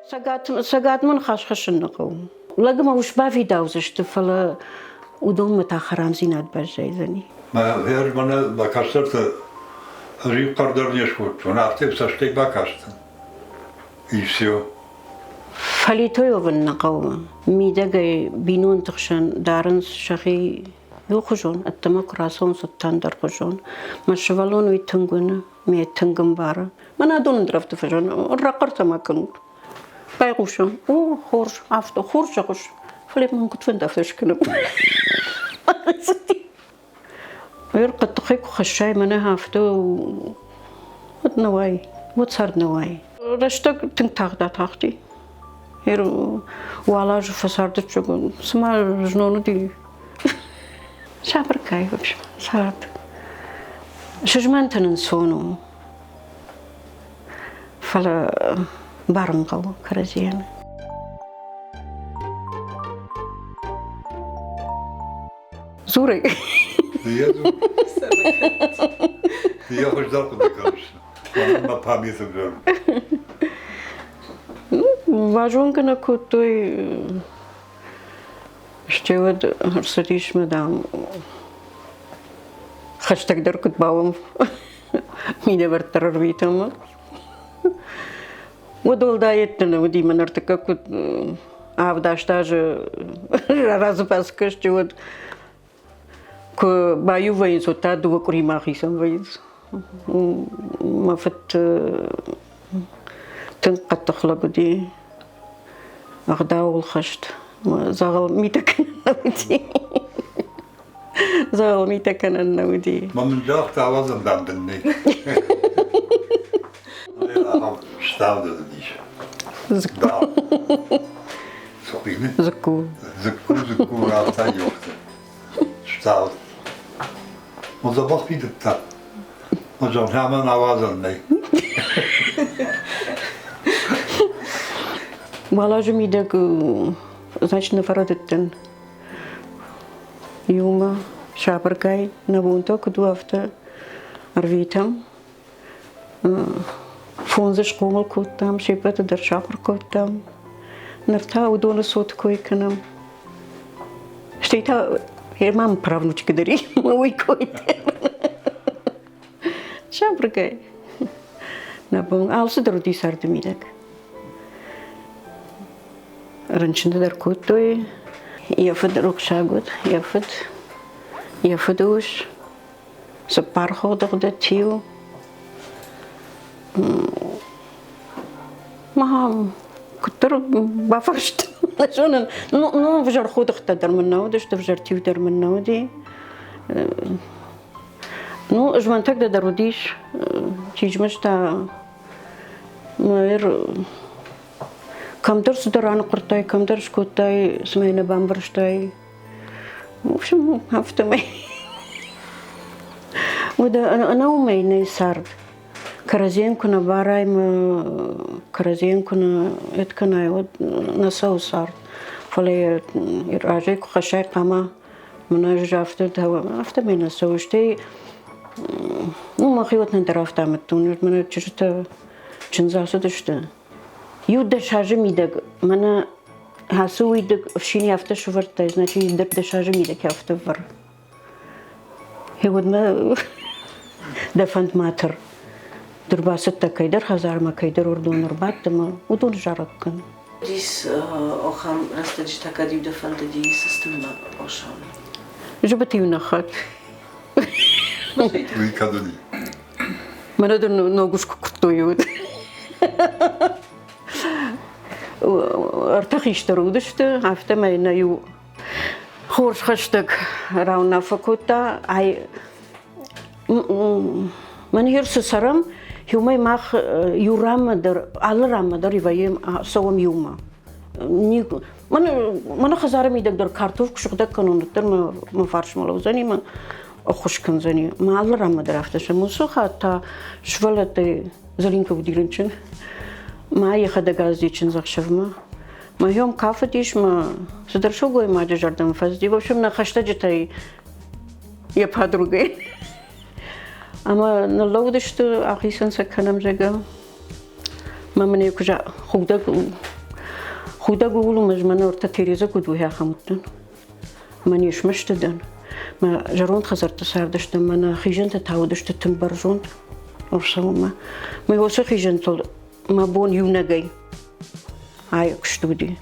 Цӕгатмӕ ныхас хӕссын нӕ хъӕуы. Лӕг ӕмӕ ус бавидаудзысты, фӕлӕ уыдонмӕ та хӕрамдзинад баззайдзӕни. Мӕ мӕнӕ мӕ кӕстӕртӕ риухъӕр дӕр не скодтон, афтӕ цӕстӕй бакастӕн. И все. Фӕлитой уӕвын нӕ хъӕуы. Мидӕгӕй бинонты хсӕн дарынц сӕхи иухуызон, ӕддӕмӕ куы рацӕуынц, уӕд та ӕндӕрхуызон. Мӕ сывӕллон уый тынг уыны, ме тынг ӕмбары. Мӕнӕ адон ӕндӕр фӕзон, рахъӕртӕ ма кӕнут. Байхъусӕм, о, хорз, афтӕ хорз зӕгъыс, фӕлӕ мын куыд фӕнды, афтӕ скӕнӕм. Хъӕддыхӕй куы хӕссай мӕнӕ афтӕ, уӕд нӕ уай, уӕд цард нӕ уай. Рӕстӕг тынг тагъд атахти. Уал азы фӕцардыстӕм, цыма знон уыди. Сабыргай, в общем, цард. Сызмӕнтын ӕнцон у, фӕлӕ барын хъӕуы кӕрӕдзийӕн. Дзуры. Йӕ хуыздӕр хъуыды кӕныс. Мӕ памяты дӕр. Базонгӕ нӕ кодтой, стӕй уӕд ӕрцыдис мӕ, дам, хӕстӕгдӕр куыд бауӕм, минӕвӕрттӕ ӕрвитынмӕ. Уӕд уӕлдай ӕдде нӕ уыди, мӕ ныртӕккӕ куыд авд-аст азы разыфӕцкӕсджы, уӕд куы баиу вӕййынц, уӕд та дыууӕ къуыримӕ ахицӕн вӕййынц. Мӕ фыд тынг хъӕддых лӕг уыди, ӕгъдауыл хӕст. Дзӕгъӕл митӕ кӕнӕн нӕ уыди. Дзӕгъӕл митӕ кӕнӕн нӕ уыди. Мӕ мын загъта, ауадзӕн, дам, дын нӕй. Ставд уыдис. Дзыкку. Дзыкку. Дзыкку, дзыкку, рафта ёхты. Ставд. Он дзӕбӕх фидыдта. Он зӕгъ, ӕмӕ ауадзӕн нӕй. Уал азы мидӕг, значит, нӕ фӕрӕдыдтӕн. Иумӕ сабыргай нӕ бонтӕ куыд у, афтӕ ӕрвитӕм. Фондзы схъомыл кодтам, се ппӕты дӕр сахуыр кодтам. Ныр та уыдоны цоты кой кӕнӕм. Стӕй та йӕ мамы правнучка дӕр и, уый кой дӕр. Сабыргай. Нӕ бон алцыдӕр уыди царды мидӕг. Рынчынтӕ дӕр кодтой. Йӕ фыд рухсаг уыд, йӕ фыд, йӕ фыды ус. Цыппар ходыгъды тиу. Ма куыддӕр бафарст. Зонын, ну, ӕвзӕр ходыгъдтӕ дӕр мын нӕ уыдысты, ӕвзӕр тиу дӕр мын нӕ уыди. Ну, змӕнтӕгтӕ дӕр уыдис. Чи змӕста, мӕ кӕмдӕр цыдӕр аныхъуырдтай, кӕмдӕр скодтай, цымӕ нӕ бамбӕрстай. В общем, афтӕмӕй. Уӕдӕ ӕнӕ уымӕй нӕй цард. Кӕрӕдзийӕн куы нӕ барай мӕ кӕрӕдзийӕн куы нӕ эд кӕнай, уӕд нӕ цӕуы цард. Фӕлӕ йӕ разӕй куы хӕссай хъама, мӕнӕ ӕз афтӕ афтӕмӕй нӕ цӕуы. Стӕй ну, мӕхиуӕттӕн дӕр афтӕ амыдтон, мӕнӕ чызджытӕ чындз ацыдысты. Иу дӕс азы мидӕг мӕнӕ ацы уидыг ӕфсини афтӕ сӕвӕрдтай, значит, ӕндӕр дӕс азы мидӕг афтӕ вӕр. Уӕдмӕ дӕ фӕнд ма тыр. Ды рбацыдтӕ кӕйдӕр хӕдзармӕ, кӕйдӕр уырдон ӕрбадт ӕмӕ уыдон зарӕг кӕн. Уыдис ахӕм рӕстӕджытӕ, кӕд-иу дӕ фӕндыди сыстынмӕ къосамӕ? Зыбыты иу нӕ хатт. Уый кӕд уыди? Мӕнӕ дын ног ус куы куырдтой, уӕд. Ӕртӕ хистӕр уыдысты, афтӕмӕй нӕ иу хорз хӕстӕг рауынаффӕ кодта, ай мӕн хер цы цӕрӕм, иумӕ мах иу ранмӕ дӕр, алы ранмӕ дӕр вӕййӕм, цӕуӕм иумӕ. Мӕнӕ хӕдзары мидӕг дӕр картоф куы сыгъдӕг кӕнон, уӕддӕр мӕ фарсмӕ лӕудзӕни мӕ ӕххуыс кӕндзӕни. Мӕ алы ранмӕ дӕр афтӕ сӕм. Уыцы хатт та сывӕллӕттӕй Зӕринкӕ уыди рынчын. Мӕ йӕхӕдӕг азди чындзӕхсӕвмӕ. Мӕ хиом кафыдис, мӕ цыдӕр сылгоймаджы зӕрдӕмӕ фӕцыди. В общем, нӕ хӕстӕджытӕй йӕ подругӕй. Ӕмӕ ныллӕууыдысты, ахицӕн сӕ кӕнӕм, зӕгъгӕ. Мӕ мын ӕй куы худӕг. Худӕг ууыл у, ӕз мӕнӕ ӕртӕ Тереза куыд уый ахӕм уыдтӕн. Мӕ не смӕсты дӕн. Мӕ зӕронд хӕдзӕртты цардыстӕм, мӕнӕ хизӕнтӕ та уыдысты тынг бӕрзонд ӕрцӕуынмӕ. Мӕ уыцы хизӕнтыл мӕ бон иунӕгӕй айхъуыст уыди.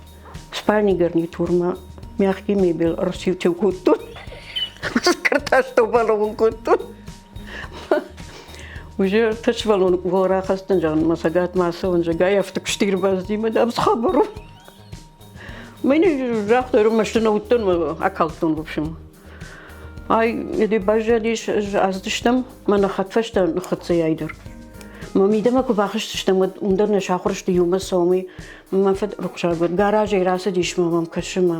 Спальный гарнитурмӕ мягкий мебель ӕрсиутӕ кодтон. Картастыл балӕууын кодтон. Уже ӕртӕ сывӕллоны къухыл рахӕцтӕн, зӕгъын, мӕ цӕгатмӕ ацӕуын, зӕгъгӕ, афтӕ куысты ирвӕзти, мӕ дам, цы хабар у? Мӕнӕ загътой, мӕсты нӕ уыдтӕн, акалдтон, в общем. Ай, еде баззадис, аздыстӕм, мӕ нӕ хӕдфӕстӕ ныххӕццӕ дӕр. Мӕ мидӕмӕ куы бахызтыстӕм, уӕд уым дӕр нӕ сахуыр сты иумӕ цӕуӕм. Мӕ фыд рухсаг уӕд гаражӕй рацыдис мӕ мӕм кӕсы мӕ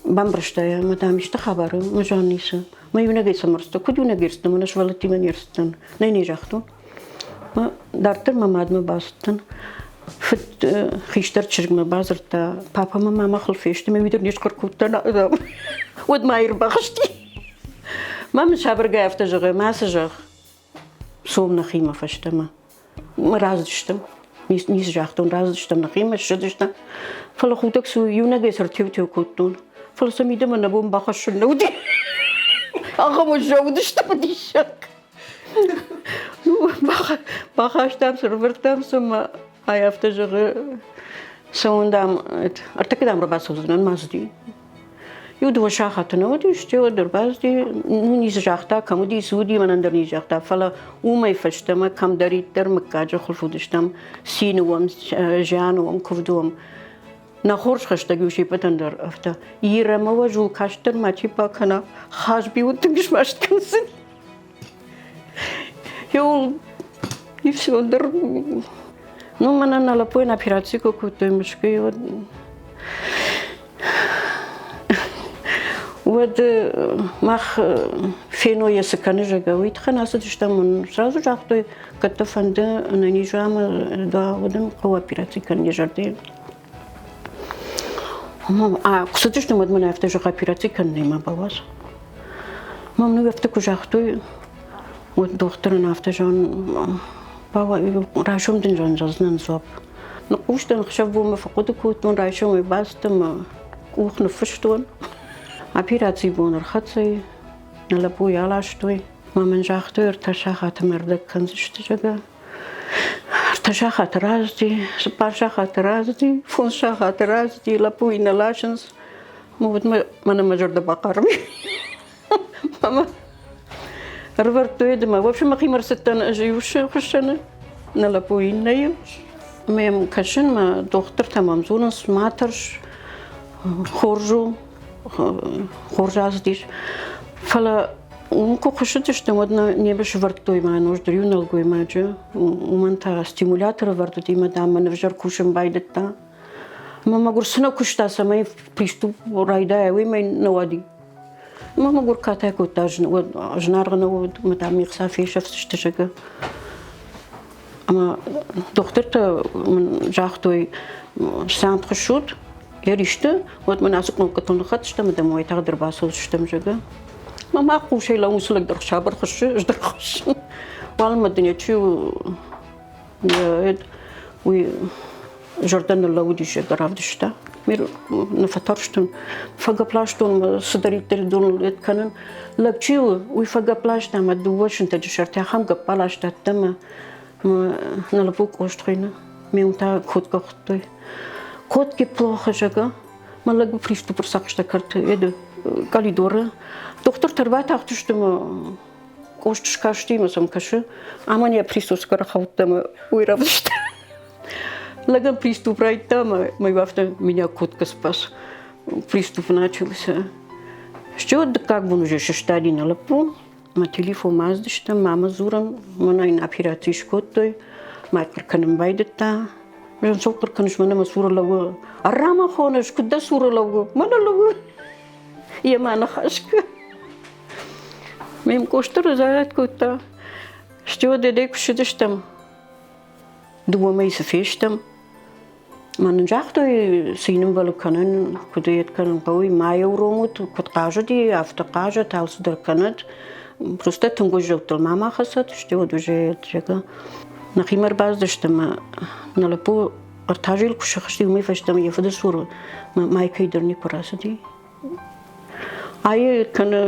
бамбӕрста йӕ, мӕ дам, исты хабар у, мӕ зон ницы. Мӕ иунӕгӕй цӕм ӕрцыдтӕн, куыд иунӕгӕй ӕрцыдтӕн, мӕнӕ сывӕллӕттимӕ не рцыдтӕн. Нӕ не загътон. Мӕ дарддӕр мӕ мадмӕ бацыдтӕн. Фыд хистӕр чызгмӕ бадзырдта, папа мӕ мама хыл фесты, мӕ уый дӕр не схъӕр кодта, уӕд ма ӕрбахызти. Ма мын сабыргай афтӕ зӕгъы, ма цы зӕгъ, цом нӕхимӕ фӕстӕмӕ. Рацыдыстӕм, ницы загътон, рацыдыстӕм нӕхимӕ, ссыдыстӕм. Фӕлӕ худӕг цы у, иунӕгӕй сӕртеу-теу кодтон. Фӕлӕ сӕ мидӕмӕ нӕ бон бахӕссын нӕ уыди. Ахӕм уӕззау уыдыстӕм диссаг. Ну, бахастам сӕ, ӕрывӕрдтам сӕ ӕмӕ ай афтӕ зӕгъы, цӕуын, дам, ӕртӕккӕ, дам, ӕрбацӕудзынӕн, ма цыди. Иу дыууӕ сахаты нӕ уыди, стӕй уӕд ӕрбацыди, ну, ницы загъта, кӕм уыди, цы уыди, мӕнӕн дӕр ницы загъта, фӕлӕ уымӕй фӕстӕмӕ кӕмдӕриддӕр мыггаджы хуылф уыдыстӕм, цины уӕм, зианы уӕм, куывды уӕм. Нӕ хорз хӕстӕг-иу се ппӕтӕн дӕр афтӕ, Ирӕ мӕ уӕ зулкаст дӕр мачи бакӕна, Хазби уын тынг смаст кӕндзӕн. Еу и все дӕр. Ну, мӕнӕн нӕ лӕппуйӕн операци куы кодтой Мӕскуыйы, уӕд уӕд мах феной цы кӕны, зӕгъгӕ, уый тыххӕн ацыдыстӕм. Сразу загътой, кӕд дӕ фӕнды ӕнӕниз ӕмӕ дӕ уӕд ын хъӕуы операци кӕнын йӕ зӕрдӕйы. А куы цыдыстӕм, уӕд мын афтӕ зӕгъ, операци кӕнынӕй ма бауадз. Мам, ну афтӕ куы загътой, уӕд дохтырӕн афтӕ зӕгъын, райсом дын зӕгъын зӕгъдзынӕн дзуапп. Ныхъхъус дӕн, ӕхсӕв-бонмӕ фӕхъуыды кодтон, райсомӕй бацыдтӕн мӕ къух ныффыстон. Операцийы бон ӕрхӕццӕ и, нӕ лӕппуйы аластой. Мӕ мын загътой, ӕртӕ сахаты мӕ ӕрдӕг кӕндзысты, зӕгъгӕ. Ӕртӕ сахаты рацыди, цыппар сахаты рацыди, фондз сахаты рацыди, лӕппуйы нӕ ласынц. Мӕ уӕд мӕнӕ мӕ зӕрдӕ бахъарм. Мама ӕрывӕрдтой дымӕ. В общем, мӕхимӕ ӕрцыдтӕн ӕз иу хуыссӕны, нӕ лӕппу иннӕйы. Ӕмӕ йӕм кӕсын, мӕ дохтыртӕ мӕм дзурынц, ма тӕрс, хорз у, хорз ацыдис. Фӕлӕ уым куы хуыссыдыстӕм, уӕд нӕ не сӕвӕрдтой мӕ ноджыдӕр иу нӕлгоймаджы. Уымӕн та стимулятор ӕвӕрд уыди, мӕ дам, мӕн ӕвзӕр кусын байдыдта. Мӕ мӕгуыр цы нӕ куыста, цӕмӕй приступ райдайа, уый мӕ нӕ уади. Мӕ мӕгуыр катай кодта, зынаргъ нӕ уыд, мӕ дам, ме хца фесӕфдзысты, зӕгъгӕ. Ӕмӕ дохтыртӕ мын загътой, сӕнт хуыссут, йӕ ристы, уӕд мын ацы къонкъытыл ныххӕцдзыстӕм ӕмӕ дӕм уайтагъд ӕрбацӕудзыстӕм, зӕгъгӕ. Мӕ ма хъусӕй лӕууын, цы лӕг дӕр сабыр хуыссы, ӕз дӕр хуыссын. Уалынмӕ дын йӕ чи уый зӕрдӕ ныллӕууыдис, зӕгъгӕ, равдыста. Нӕ фӕтарстӕн, фӕгӕпп ластон, цыдӕриддӕр доныл кӕнын. Лӕг чи у, уый фӕгӕпп ласта ӕмӕ дыууӕ сынтӕджы сӕрты ахӕм гӕпп баласта ӕддӕмӕ. Мӕ лӕппу къост хуыйны. Ме та кодка хуыдтой. Котки плохо, зӕгъгӕ. Мӕ лӕг приступ ӕрцахста кӕрты, еды къӕлидоры. Дохтыртӕ ӕрбатахтысты мӕ къост скасти ӕмӕ сӕм кӕсы. Амӕн йӕ присоска рахаудта ӕмӕ уый равдыста. Лӕгӕн приступ райдта ӕмӕ мӕ афтӕ меня котка спас. Приступ начался. Стӕй дыккаг бон уже сыстади нӕ лӕппу. Мӕ телефонмӕ аздыстӕм, мамӕ дзурӕм, мӕнӕ йын операци скодтой, мӕ хъӕр кӕнын байдыдта. Зын цӕуыл хъӕр кӕныс, мӕнӕ мӕ цуры лӕууы. Ӕрра мӕ хоныс, куыд дӕ цуры лӕууы? Мӕнӕ лӕууы. Йемӕ ныхас кӕн. Ме мкъусты разарӕт кодта. Стӕй уӕд дӕдӕй куы ссыдыстӕм, дыууӕ мӕйы цы фестӕм, Мӕ нын загътой, цы йын ӕмбӕлы кӕнын, куыд ӕй кӕнын хъӕуы, ма йӕ уромут, куыд хъазыди, афтӕ хъазӕт, алцыдӕр кӕнӕд. Просто тынг уӕззӕуттыл ма ма хӕцӕд, стӕй уӕд уже зӕгъгӕ. Нӕхимӕ ӕрбацыдысты ӕмӕ нӕ лӕппу Ӕртазыл куы сыхызти, уымӕй фӕстӕмӕ йӕ фыды цур майкӕй дӕр никуы рацыди. Ай кӕны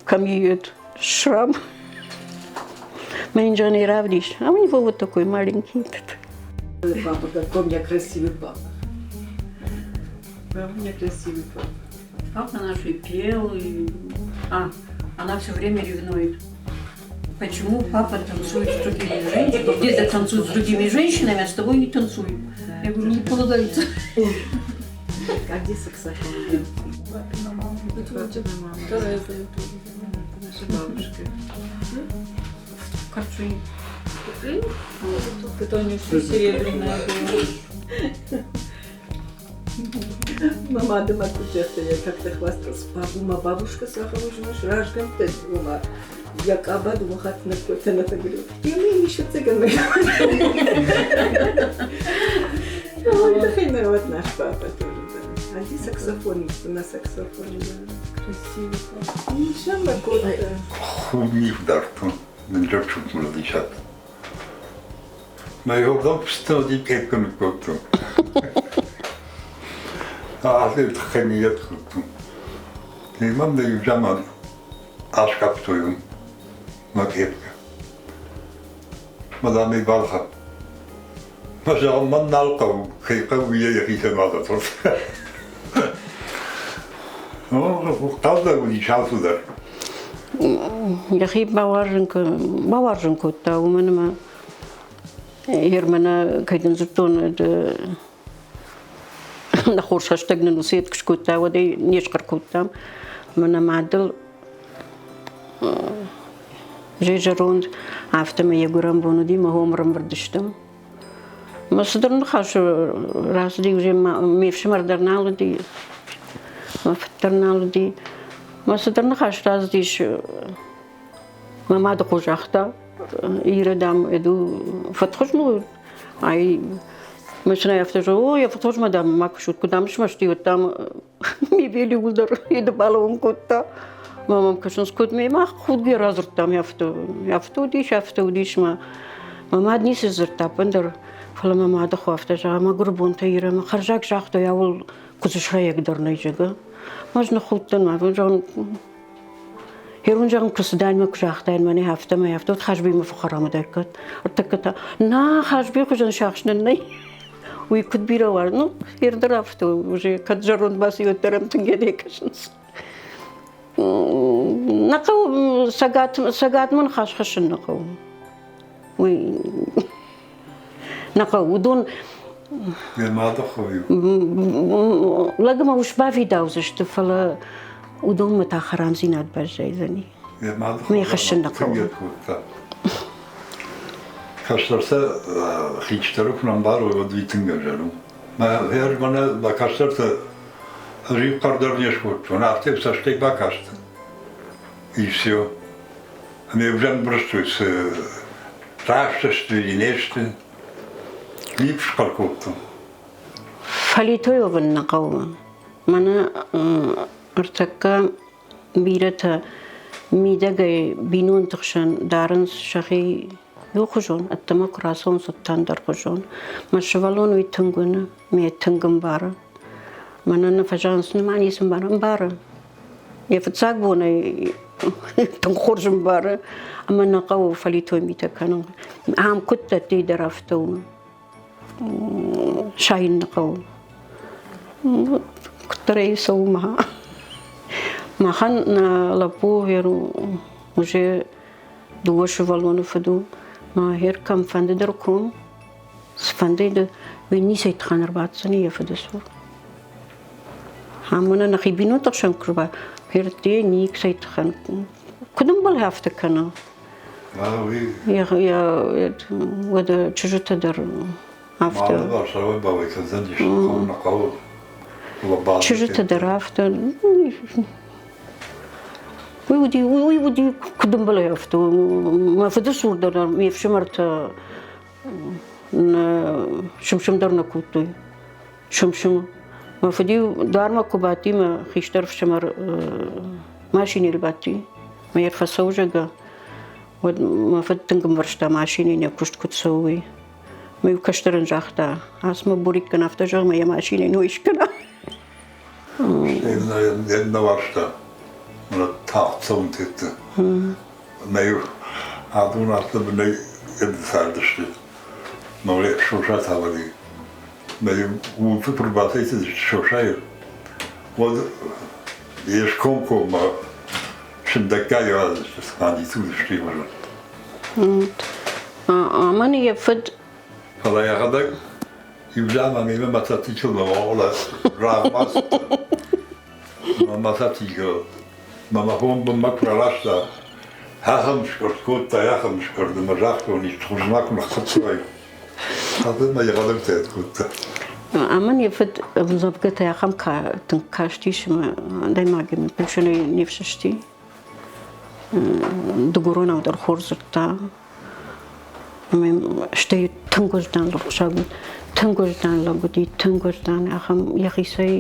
кӕм и шрам. Мӕ йын равдис. А у него вот такой маленький этот. Папа, какой у меня красивый папа. У меня красивый папа. Папа наш и пел, и... А, она все время ревнует. Почему папа танцует с другими женщинами, где-то танцует с другими женщинами, а с тобой не танцует? Я говорю, не полагается. А где саксофон? Папина мама. Это Папина мама. Тереза. Это наша бабушка. В картине. Это у нее все серебряное было. Мама дома кучата, я как-то хвасталась. Папа, бабушка сахаружнаш, ражгам ума. Я кабаду махат на коте на говорю. И мы еще цыган. Ну, это хейна, вот наш папа тоже, да. А где саксофонист? На саксофоне, да. Красивый папа. Еще на коте. Худних дартон, нджапчук младичат. Мӕ хъӕбыстӕ кӕй кодтон. Ацы тыххӕй не кодтон. Мӕм дӕ иу заман аскъӕфтой мӕ къепкӕ. Мӕ дам ӕй балхӕд. Мӕ зӕгъын, мӕн нал хъӕуы, кӕй хъӕуы, йӕ йӕхицӕн адӕттон. Хъӕлдзӕг уыдис алцыдӕр. Йӕхи бауарзын кодта, уымӕн ӕмӕ Ермӕнӕ кӕй дын дзырдтон, нӕ хорз хӕстӕг нын уыцы куы скодта, уӕд ӕй не схъӕр кодтам. Мӕнӕ мадыл зӕй зӕронд, афтӕмӕй йӕ гуырӕн бон уыди, мӕ хом ӕрӕмбырд стӕм. Мӕ цыдӕр ныхас рацыди, уже ме фсымӕр дӕр нал уыди, мӕ фыд дӕр нал уыди. Мӕ цыдӕр ныхас рацыдис, мӕ мады хо загъта, Ира, дам, иду фӕтхуызмӕ ай машинӕ афтӕ зӕгъы, о, йӕ фӕтхуызмӕ, дам, ма кусут, куы дам смӕсты, уӕд, дам, мебели уылдӕр еды балӕууын кодта. Мӕ мӕм кӕсынц, куыд мемӕ худгӕ радзырдтам, афтӕ, афтӕ уыдис, афтӕ уыдис мӕ. Мӕ мад ницы дзырдта ӕппындӕр, фӕлӕ мӕ мады хо афтӕ зӕгъы, мӕгуыр бонтӕ Ира, мӕ хӕрзаг загътой, ауыл куыдзы срӕйӕг дӕр нӕй, зӕгъы. Ӕз ныххудтӕн, мӕ зӕгъын, Ирон зӕгъын куы цыдаин мӕ куы загътаин мӕнӕ афтӕмӕй афтӕ уӕд Хазбимӕ фӕхӕрам уыдаиккат. Ӕртӕккӕ та нӕ Хазби хуызӕн сиахс нын нӕй. Уый куыд бирӕ уар, ну, ирдӕр афтӕ уже кӕд зӕронд баци, уӕддӕр ӕм тынг не кӕсынц. Нӕ хъӕуы цӕгат, цӕгатмӕ ныхас хӕссын нӕ хъӕуы. Уый нӕ хъӕуы. Уыдон Йӕ мады хой. Лӕг ӕмӕ ус бафидаудзысты, фӕлӕ уыдонмӕ та хӕрамдзинад баззайдзӕни. Йӕ мады Мӕ хӕссын нӕ хъӕуы. Кодта. Кӕстӕртӕ хистӕры куы ӕмбарой, уӕд уый тынг ӕвзӕр у. Мӕ хӕрз мӕнӕ мӕ кӕстӕртӕ ӕз хъӕр дӕр не скодтон, афтӕ цӕстӕй бакастӕн. И все. Ӕмӕ ӕвзӕр бырстой, цы раст сты, не сты. Никуы схъӕр кодтон. Фӕлитой уӕвын нӕ хъӕуы. Мӕнӕ ӕртӕккӕ бирӕтӕ мидӕгӕй бинонты хсӕн дарынц сӕхи иухуызон, ӕддӕмӕ куы рацӕуынц, уӕд та ӕндӕрхуызон. Мӕ сывӕллон уый тынг уыны, ме тынг ӕмбары. Мӕнӕн нӕ фӕзӕгъынц, нырма ницы ӕмбары. Ӕмбары. Йӕ фыццаг бонӕй тынг хорз ӕмбары ӕмӕ нӕ хъӕуы фӕлитой митӕ кӕнын. Ам куыд дӕтты дӕр афтӕ у. Сайын нӕ хъӕуы. Куыддӕр ӕй цӕуы ма. Махӕн нӕ лӕппу уже дыууӕ сывӕллоны фыд у. Ма хер кӕмфӕнды дӕр ком, цыфӕнды дӕр уый ницӕй тыххӕн ӕрбаддзӕни йӕ фыды цур. Амона нӕхи бинонты хсӕн куы рба, херте никцӕй тыххӕн. Куыд ӕмбӕлы афтӕ кӕна? Уӕдӕ чызджытӕ дӕр афтӕ. Чызджытӕ дӕр афтӕ. Уый уыди, уый уыди куыд ӕмбӕлы афтӕ. Мӕ фыды цур дӕр ме фсымӕртӕ сым-сым дӕр нӕ кодтой. Сым-сым. Мӕ фыд-иу дуармӕ куы бадти, мӕ хистӕр ӕфсымӕр машинӕйыл бадти. Мӕ йӕ фӕцӕуы, зӕгъгӕ, уӕд мӕ фыд тынг ӕмбӕрста, машинӕйы нӕ куыст куыд цӕуы, уый. Мӕ иу кӕстӕрӕн загъта, ацымӕ Бориккӕн афтӕ зӕгъ, мӕ йӕ машинӕ ной скӕна. Стӕй нӕ уарзта, мӕнӕ тагъд цӕуын тетты. Мӕ адон афтӕ бынӕй цардысты. Мӕ сосӕ тавӕди. Мӕ уымты куы рбацӕйцыдысты сосӕйы, уӕд йе скомкоммӕ сындӕггай уадзысты, цыма ницы уыдысты иуӕрӕн. Амӕн йӕ фыд Фӕлӕ йӕхӕдӕг иу заман мемӕ мотоциклмӕ уӕлӕ рагъмӕ цыдтӕн. Мӕ мотоцикл мӕ мӕ хом бынмӕ куы раласта, ахӕм скъуырд кодта, ахӕм скъуырд, ӕмӕ загътон, исты хуызмӕ куы ныххӕццӕ уай. Афтӕ мӕ йӕхӕдӕг тӕд кодта. Амӕн йӕ фыд ӕмдзӕвгӕтӕ ахӕм тынг кастис ӕмӕ адӕймагимӕ хъусынӕй не фсӕсти. Дыгуронау дӕр хорз дзырдта. Стӕй тынг уӕздан лӕг уыд, тынг уӕздан лӕг уыди, тынг уӕздан, ахӕм йӕхицӕй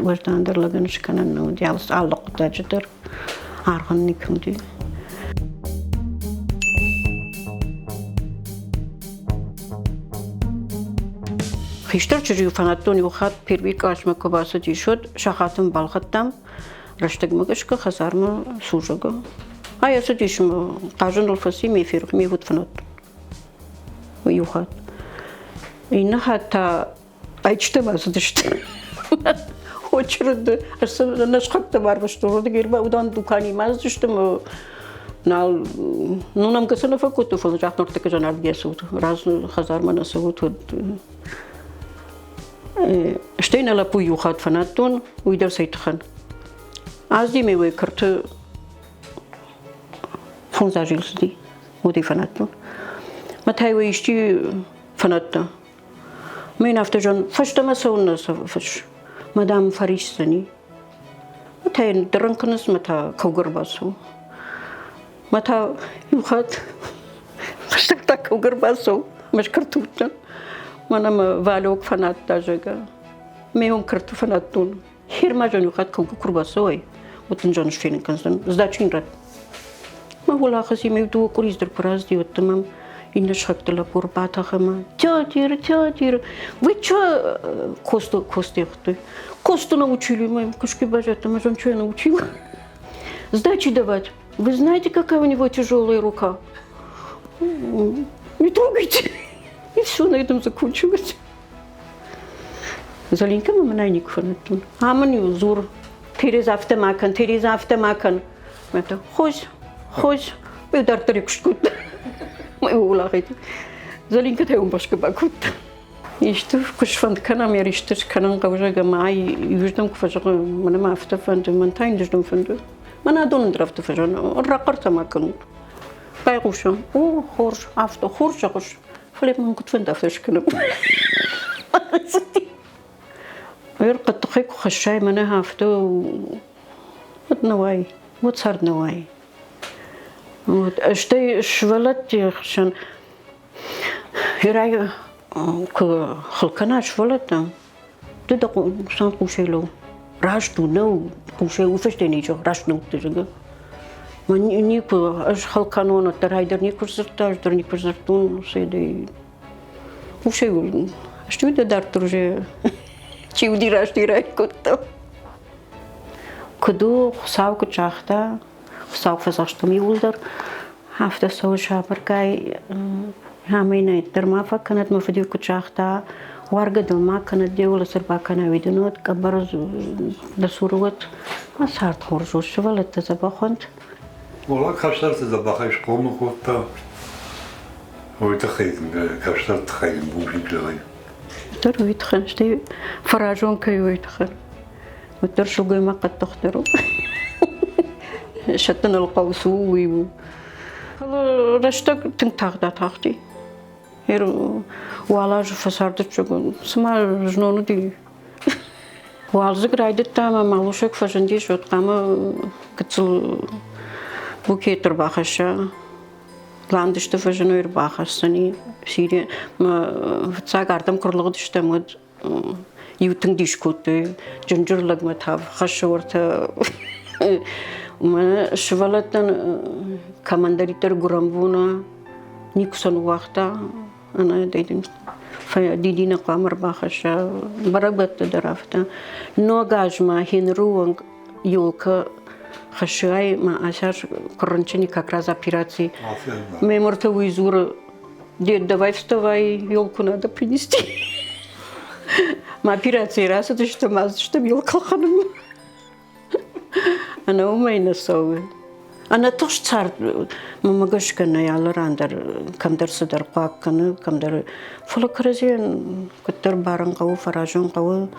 уӕздандӕр лӕгӕн скӕнӕн нӕ уыди алы хъуыддаджы дӕр аргъ ын никӕм уыди. Хистӕр чызджы-иу фӕнадтон иу хатт первый къласмӕ куы бацыдис, уӕд сахат ын балхӕдтам, рӕстӕгмӕ гӕсгӕ хӕдзармӕ служӕгӕ. Ай ӕрцыдис ӕмӕ хъазыныл фӕци ме ферох, ме уд фӕнадтон. Иу хатт. Иннӕ хатт та ӕйчытӕм ацыдысты. Очереды нӕ сыхӕгтӕм арвыстой, уырдыгӕй уыдон дуканимӕ ацыдысты ӕмӕ нал, ну нӕм гӕсгӕ нӕ фӕкодтой, фӕлӕ загъта, ныртӕккӕ зӕнӕрдгӕ цӕут, раз хӕдзармӕ нӕ цӕут, уӕд Стӕй нӕ лӕппу иу хатт фӕнадтон, уый дӕр цӕй тыххӕн. Аздиме уӕ кӕрты фондз азы цыди, уӕдӕй фӕнадтон. Мӕ та уӕ исчи фӕнадта. Мӕ йын афтӕ зӕгъын, фӕстӕмӕ цӕуыннӕ фыс, мадам фӕрисдзӕни. Мӕ та йын дӕрӕн кӕнынц, мӕ та кӕугӕ ӕрбацӕуы. Мӕ та иу хатт фӕстаг та кӕугӕ ӕрбацӕуы, мӕ скӕрты уыдтӕн. Мӕнӕ мӕ Валёк фӕнадта, зӕгъгӕ. Ме уым кӕрты фӕнадтон. Хермазон иу хатт кӕугӕ куы рбацӕуай, уӕд дын зоныс фенын кӕндзӕн. Сдачу йын ратт. Мӕ уӕлахизи ме дыууӕ къуырийы дӕр куы раздӕ, уӕд мӕм иннӕ сыхӕгты лӕппу ӕрбатӕхы ӕмӕ тетя, тетя, вы чё косту косты хуыдтой? Косту научили, мӕ куысты баззадтӕн, ӕз он чё научила? Сдачи давать. Вы знаете, какая у него тяжелая рука? Не трогайте. И все на этом закончилось. Зӕлинкӕ мӕ мӕнӕй никуы фӕнадтон. Амын-иу дзур, Тереза афтӕ ма кӕн, Тереза афтӕ ма кӕн. Мӕ хорз, хорз, уый дарддӕр куыст кодта. Мӕ уӕлахиз. Зӕлинкӕ та уым бӕсгӕ бакодта. Исты куы сфӕнд кӕнӕм, йӕ исты скӕнын хъӕуы, зӕгъгӕ, ма ай иуыздӕм куы фӕзӕгъы, мӕнӕ мӕ афтӕ фӕнды, мӕн та индыздӕм фӕнды. Мӕнӕ адон дӕр афтӕ фӕзӕгъы, рахъӕртӕ ма кӕнут. Байхъусӕм, о, хорз, афтӕ хорз зӕгъыс, фӕлӕ мын куыд фӕнды, афтӕ скӕнӕм. Ӕрхъӕддыхӕй куы хӕссай мӕнӕ афтӕ, уӕд нӕ уай, уӕд цард нӕ уай. Вот. Стӕй сывӕллӕтты хсӕн Ирай куы хыл кӕна сывӕллӕттӕм, ды дӕ сӕм хъусӕй лӕуу. Раст у, нӕу, хъусӕй у фӕстӕ ничи, раст нӕ уыдтӕ, зӕгъгӕ. Мӕ никуы ӕз хыл кӕнон, уӕддӕр ай дӕр никуы сдзырдта, ӕз дӕр никуы сдзырдтон, седӕй хъусӕй у. Стӕй дӕ дарддӕр уже чи уыди раст ирай кодта. Куыд у, Хуыцау куыд загъта, Хуыцау фӕдзӕхстам иууылдӕр, Афтӕ цӕуы сабыргай, ӕмӕ йын дӕр ма фӕкӕнӕд, мӕ фыд-иу куыд загъта, уаргӕ дыл ма кӕнӕд, де уӕлӕ цы рбакӕна, уый дын уӕд, къӕбӕр дӕ цуры уӕд. Мӕ цард хорз у, сывӕллӕттӕ дзӕбӕх уӕнт. Ола кӕстӕрты дзӕбӕхӕй схъомыл кодта. Уый тыххӕй кӕстӕрты тыххӕй йын бузныг зӕгъын. Дӕр уый тыххӕй, стӕй фӕразон кӕй уый тыххӕй. Уӕддӕр сылгоймаг хъӕддыхдӕр у. Сӕттын ыл хъӕуы цы у, уый у. Фӕлӕ рӕстӕг тынг тагъд атахти. Уал азы фӕцардыстӕм, цыма знон уыди. Уалдзӕг райдыдта ӕмӕ малусӕг фӕзындис, уӕд хъуамӕ гыццыл букет ӕрбахӕсса. Ландышты фӕзыной ӕрбахӕсдзӕни. Сири мӕ фыццаг ардӕм куы рлыгъдыстӕм, уӕд иу тынг дис кодтой, джынджыр лӕгмӕ та хӕссы уӕртӕ мӕ сывӕллӕттӕн кӕмӕндӕриддӕр гуырӕнбоны никуы сӕ ныууагъта. Ӕнӕ дидинӕг хъуамӕ ӕрбахӕсса, бӕрӕгбӕтты дӕр афтӕ. Ног азмӕ хеныры онг елка хӕссай ма ацы аз куы рынчыни как раз операци. Меморты уый дзуры, дед, давай вставай, елку надо принести. Ма операцийы рацыдыстӕм, ацыдыстӕм елка лхӕнынмӕ. Ӕнӕ уымӕй нӕ цӕуы. Ӕнӕтыхст цард мӕмӕ гӕсгӕ нӕй алы ран дӕр кӕмдӕр цыдӕр хъуаг кӕны, кӕмдӕр. Фӕлӕ кӕрӕдзийӕн куыддӕр барын хъӕуы, фӕразын хъӕуы,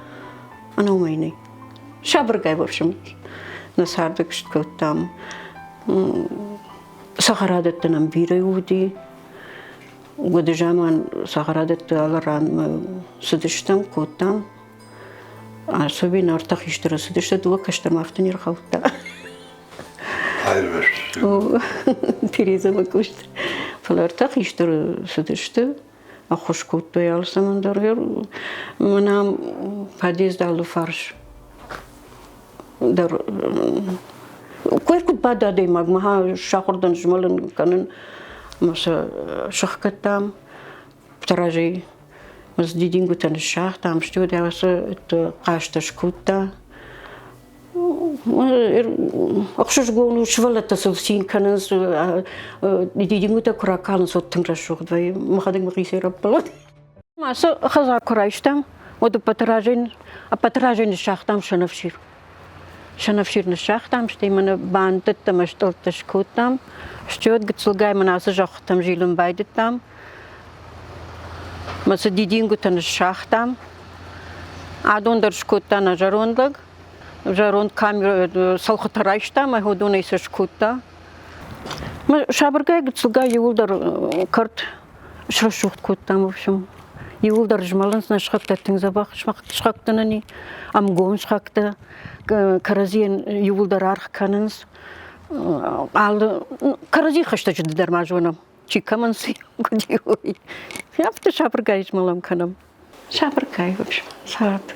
ӕнӕ уымӕй нӕй. Сабыргай, в общем, нӕ царды куыст кодтам. Цӕхӕрадӕттӕ нӕм бирӕ уыди. Уӕды заман цӕхӕрадӕтты алы ранмӕ цыдыстӕм, кодтам. Особенно ӕртӕ хистӕры цыдысты, дыууӕ кӕстӕрмӕ афтӕ не рхаудта. Аирвӕзтысты. Терезӕмӕ куыст. Фӕлӕ ӕртӕ хистӕры цыдысты, ӕххуыс кодтой алцӕмӕн дӕр. Мӕнӕ подъезд алыфарс дӕр куы куыд бады адӕймаг, мӕ сахуыр дӕн змӕлын кӕнын, ӕмӕ сӕ сӕхгӕдтам. Разӕй ӕз дидингутӕ ныссагътам, стӕй ацы хъазтӕ скодта. Ӕхсызгон у, сывӕллӕттӕ сыл цин кӕнынц, дидингутӕ куы ракалынц, уӕд тынг рӕсугъд вӕййы. Мӕхӕдӕг мӕхицӕй раппӕлон. Ацы хӕдзар куы райстам, уӕд ӕппӕты разӕй ныссагътам сӕнӕфсир. Сӕнӕфсир ныссагътам, стӕй мӕнӕ бандӕттӕ ӕмӕ стъӕлттӕ скодтам. Стӕй уӕд гыццылгай мӕнӕ ацы зӕххытӕм зилын байдыдтам. Мӕ цы дидингуытӕ ныссагътам, адон дӕр скодта нӕ зӕронд лӕг. Зӕронд камерӕ цӕлхытӕ райста ӕмӕ уыдонӕй сӕ скодта. Мӕ сабыргай гыццылгай иууылдӕр кӕрт срӕсугъд кодтам, в общем. Иууылдӕр змӕлынц нӕ сыхӕгтӕ тынг дзӕбӕх сыхӕгтӕ нын и, ӕмгом сыхӕгтӕ, кӕрӕдзийӕн иууылдӕр аргъ кӕнынц. Алы кӕрӕдзи хӕстӕджыты дӕр ма зонӕм. Чи кӕмӕн цы куыд уый. Афтӕ сабыргай змӕлӕм кӕнӕм. Сабыргай, в общем, цард.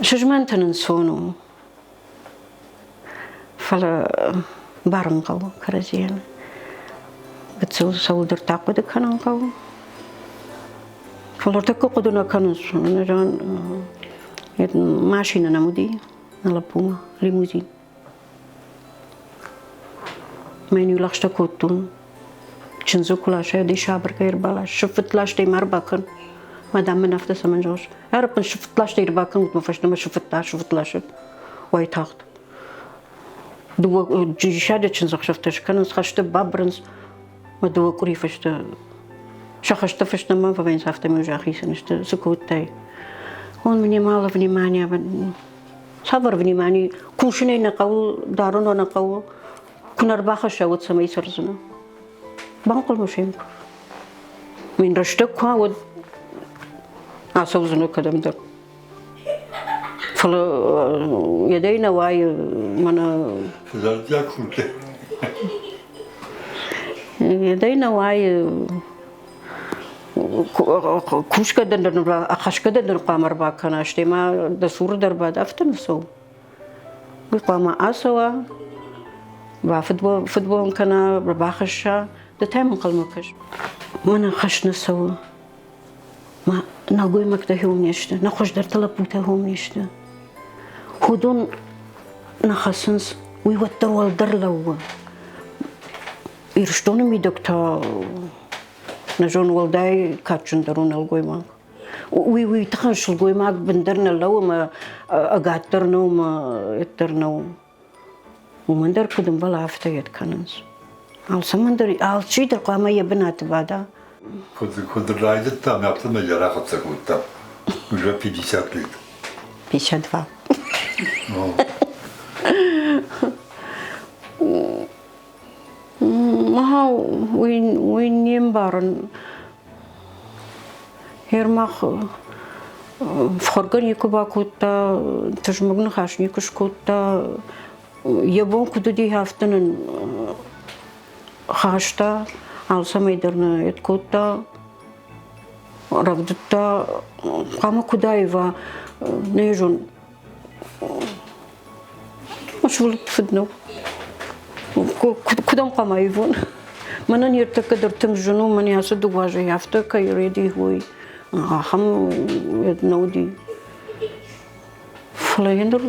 Сызмӕнтын ӕнцон у. Фӕлӕ барын хъӕуы кӕрӕдзийӕн. Гыццыл цӕуылдӕр та хъуыды кӕнын хъӕуы. Фӕлӕ ӕртӕккӕ хъуыды нӕ кӕнынц. Машинӕ нӕм уыди нӕ лӕппумӕ, лимузин. Мӕн-иу лӕгъстӕ кодтон, чындзы куы ласай, уӕд ӕй сабыргай ӕрбалас, сыффытт ластӕй ма ӕрбакӕн. Мадам мын афтӕ цӕмӕн зӕгъыс? Ӕрӕппын сыффытт ластӕй ӕрбакӕн, уӕд мӕ фӕстӕмӕ сыффытт асыффытт ласы. Уайтагъд. Дыууӕ джисады чындзӕхсӕвтӕ скӕнынц, хӕсты бабырынц. Мӕ дыууӕ къуыри фӕстӕ сӕ хӕстӕ фӕстӕмӕ фӕвӕййынц, афтӕмӕй уже ахицӕн сты. Цы кодтай? Он мне мало внимания. Цавӕр внимание? Кусынӕй нӕ хъӕуы, дарын нӕ хъӕуы. Куы нӕ рбахӕсса, уӕд цӕмӕй цӕрдзынӕ? Банхъӕлмӕ сӕм. Мин рӕстӕг куы уа, уӕд ацӕудзынӕ кӕдӕмдӕр. Фӕлӕ йедӕй нӕ уайы мӕнӕ... Зӕрдиаг худт. Йедӕй нӕ уайы кусгӕ дӕр хӕсгӕ дӕр хъуамӕ ӕрбакӕна, стӕй ма дӕ цуры дӕр бада, афтӕ нӕ цӕуы. Уый хъуамӕ ацӕуа, бафыдбон кӕна, бахӕсса, ды та йӕм ӕнхъӕлмӕ кӕс. Мӕнӕн хӕс нӕ цӕуы. Мӕ нӕлгоймӕгтӕ хион не сты, нӕ хуыздӕртӕ лӕппутӕ хион не сты. Уыдон нӕ хӕцынц, уый уӕддӕр уӕлдӕр лӕууы. Ирыстоны мидӕг та нӕ зон уӕлдай кадджындӕр у нӕлгоймаг. Уый уый тыххӕй сылгоймаг бындӕр нӕ лӕууы ӕмӕ ӕгаддӕр нӕу ӕмӕ ӕддӕр нӕу. Уымӕн дӕр куыд ӕмбӕлы, афтӕ йед кӕнынц. Алцӕмӕн дӕр, алчи дӕр хъуамӕ йӕ бынаты бада. Куыд райдыдтам, афтӕмӕй йӕ рахӕццӕ кодтам. Уже 50 лет. 52. Уый не мбарын. Ермак фхӕргӕ никуы бакодта, тызмӕг ныхас никуы скодта. Йӕ бон куыд уыди, афтӕ нын хаста, алцӕмӕй дӕр нӕ ед кодта, рӕвдыдта. Хъуамӕ куыд аива, нӕ зон. Сывӕллӕтты фыд нӕу. Куыд ӕм хъуамӕ ивон? Мӕнӕн ӕртӕккӕ дӕр тынг зын у, мӕнӕ ацы дыууӕ азӕй афтӕ кӕй рӕдийы, уый. Ахӕм нӕ уыди. Фӕлӕ йӕ ныр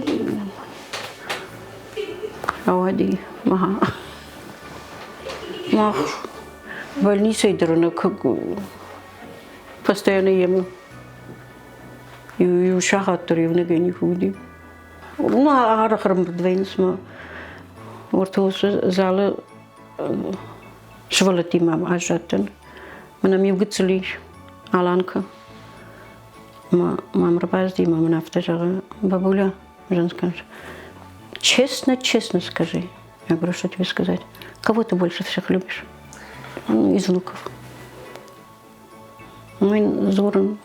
ауади. Мах больницӕйы дӕр нӕ постоянно йемӕ. Иу сахат дӕр иунӕгӕй никуы уыди. Ну, арӕх ӕрӕмбырд вӕййынц мӕ уӕртӕ уыцы залы сывӕллӕттимӕ аззадтӕн. Мӕнӕ ме гыццыл ис, Аланка. Мӕм ӕрбацыди ӕмӕ мын афтӕ зӕгъы: Бабуля, женская, честно, честно скажи. Я говорю, что тебе сказать? Кого ты больше всех любишь? Из внуков. Уый дзурын.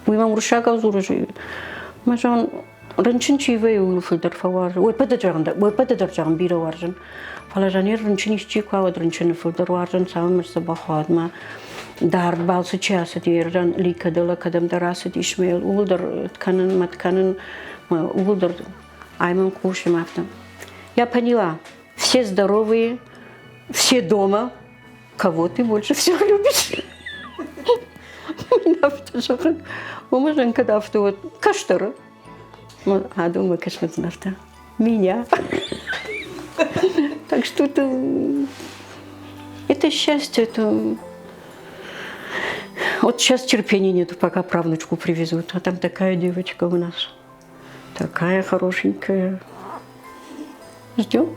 Уый мӕм уырыссагау дзуры. Мӕ зӕгъын, рынчын чи вӕййы, уый фылдӕр фӕуарзы. Уый пӕтӕ зӕгъын, уый пӕтӕ дӕр зӕгъын бирӕ уарзын. Фӕлӕ зӕгъын, рынчын исчи куы уӕд рынчыны фылдӕр уарзын, цалынмӕ сдзӕбӕх уа, уӕдмӕ. Дард балцы чи ацыди, ердӕн Ликӕдӕлӕ кӕдӕмдӕр ацыдис мӕ ууыл дӕр кӕнын, мӕт кӕнын, ууыл дӕр ай мӕм хъусы афтӕ. Я поняла, все здоровые, все дома, кого ты больше всех любишь? Афтӕ зӕгъын. Уымӕн кӕд афтӕ вот кӕстӕры. Адӕммӕ кӕсынц афтӕ. Меня. Так что это счастье, это... Вот сейчас терпения нету, пока правнучку привезут. А там такая девочка у нас. Такая хорошенькая. Ждем.